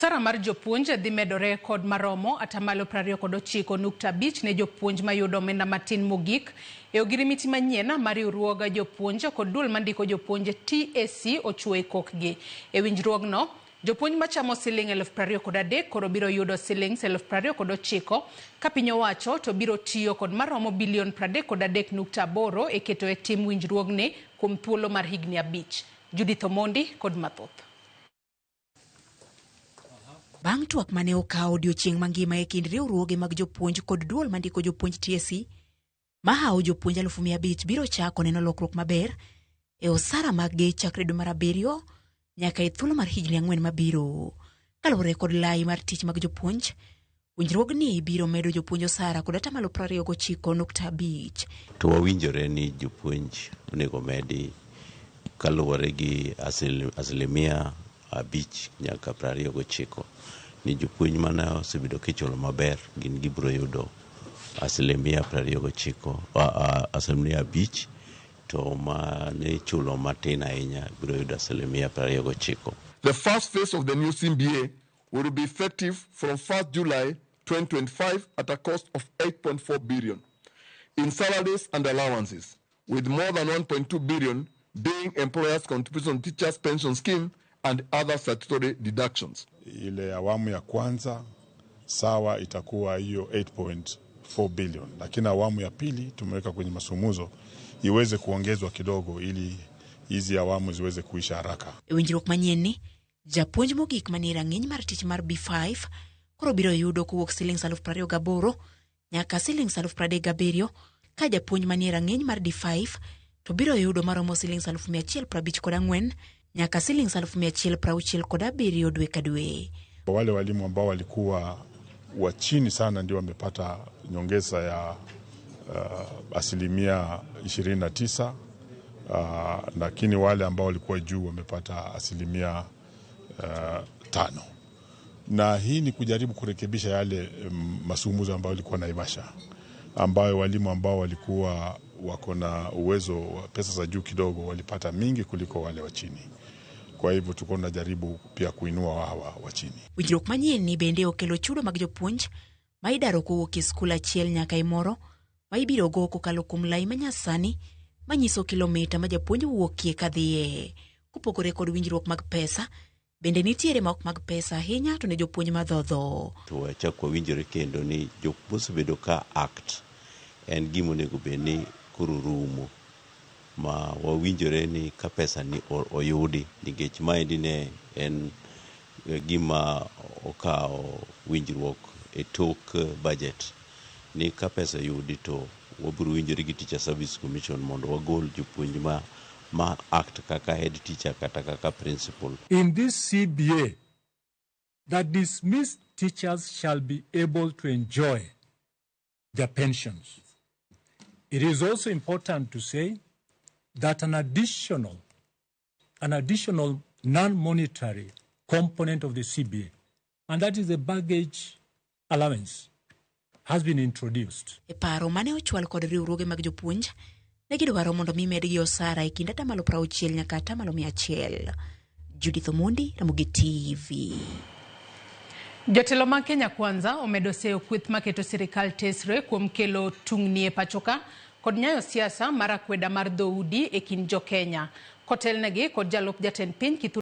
Osara mar jopuonj dhi medore kod maromo atamalo 29.5 ne jopuonj mayudo omenda matin mogik e ogirimiti manyien mar riwruog jopuonj kod duol mandiko jopuonj TSC ochuo e kokgi. E winjruogno, jopuonj machamo siling 23,000 koro biro yudo siling 29,000 ka piny owacho to biro tiyo kod maromo bilion 33.8 e keto e tim winjruogni kuom thuolo mar higni 5. Judith Omondi kod mathoth. Bang' twak mane okawo odiochieng' mangima e kind riwruoge mag jopuonj kod duol mandiko jopuonj TSC, mahawo jopuonj 500,000 biro chako neno lokruok maber e osara maggi chakre dwe mar 7 nyaka e thuolo mar higni 4 mabiro. Kaluwore kod lai mar tich mag jopuonj, winjruogni biro medo jopuonj osara kod atamalo 29.5. To wawinjore ni jopuonj onego medi kaluwore gi asilimia 5 nyaka 29 ni jopuonj mane osebedo kichulo maber gin gibiro yudo asilimia 29, asilimia 5, to mane ichulo matin ahinya biro yudo asilimia 29. The first phase of the new CBA will be effective from 1st July 2025 at a cost of 8.4 billion in salaries and allowances, with more than 1.2 billion being employers' contribution to teachers' pension scheme and other statutory deductions. Ile awamu ya kwanza sawa itakuwa hiyo 8.4 billion, lakini awamu ya pili tumeweka kwenye mazungumzo iweze kuongezwa kidogo ili hizi awamu ziweze kuisha haraka. E winjruok manyien ni, japuonj mogik manie rang'iny mar tich mar B5 koro biro yudo kowuok siling 28,000 nyaka siling 37,000, ka japuonj manie rang'iny mar D5 to biro yudo maromo siling 154,000 nyaka siling 167 dwe ka dwe. Wale walimu ambao walikuwa wa chini sana ndio wamepata nyongeza ya asilimia 29, lakini wale ambao walikuwa juu wamepata asilimia 5. Na hii ni kujaribu kurekebisha yale mazungumzo ambayo walikuwa Naivasha, ambayo walimu ambao walikuwa wako na uwezo wa pesa za juu kidogo walipata mingi kuliko wale wa chini. Kwa hivyo tulikuwa tunajaribu pia kuinua hawa wa chini. Winjruok manyien ni bende okelo chudo mag jopuonj ma idaro kowuok e skul achiel nyaka e moro ma ibiro go kokalo kuom lai manyasani manyiso kilomita ma japuonj wuokie kadhiye. Kopogore kod winjruok mag pesa, bende nitiere ma ok mag pesa ahinya to ne jopuonj madhodho. To wachak wawinjore kendo ni jok mosebedo ka act en gima onego bed ni koro rumo, ma wawinjore ni ka pesa ni oyudi, nikech maendi ne en gima okawo winjruok e tok budget, ni ka pesa oyudi to wabiro winjore gi Teacher Service Commission mondo wagol jopuonj ma act kaka head teacher kata kaka principal. In this CBA, the dismissed teachers shall be able to enjoy their pensions. It is also important to say that an additional non-monetary component of the CBA, and that is the baggage allowance, has been introduced. E paro mane ochwal kod riwruoge mag jopuonj, ne gidwaro mondo mi medgi osara e kind atamalo 60 nyaka atamalo 100. Judith Omondi, Ramogi TV. Jotelo mag Kenya Kwanza omedo seyo kweth maketo sirikal tesre kuom kelo tungni e pachoka kod nyayo siasa mar akweda mar dhoudi e kind jo Kenya. Kotelnegi kod jalup jatend piny Kithure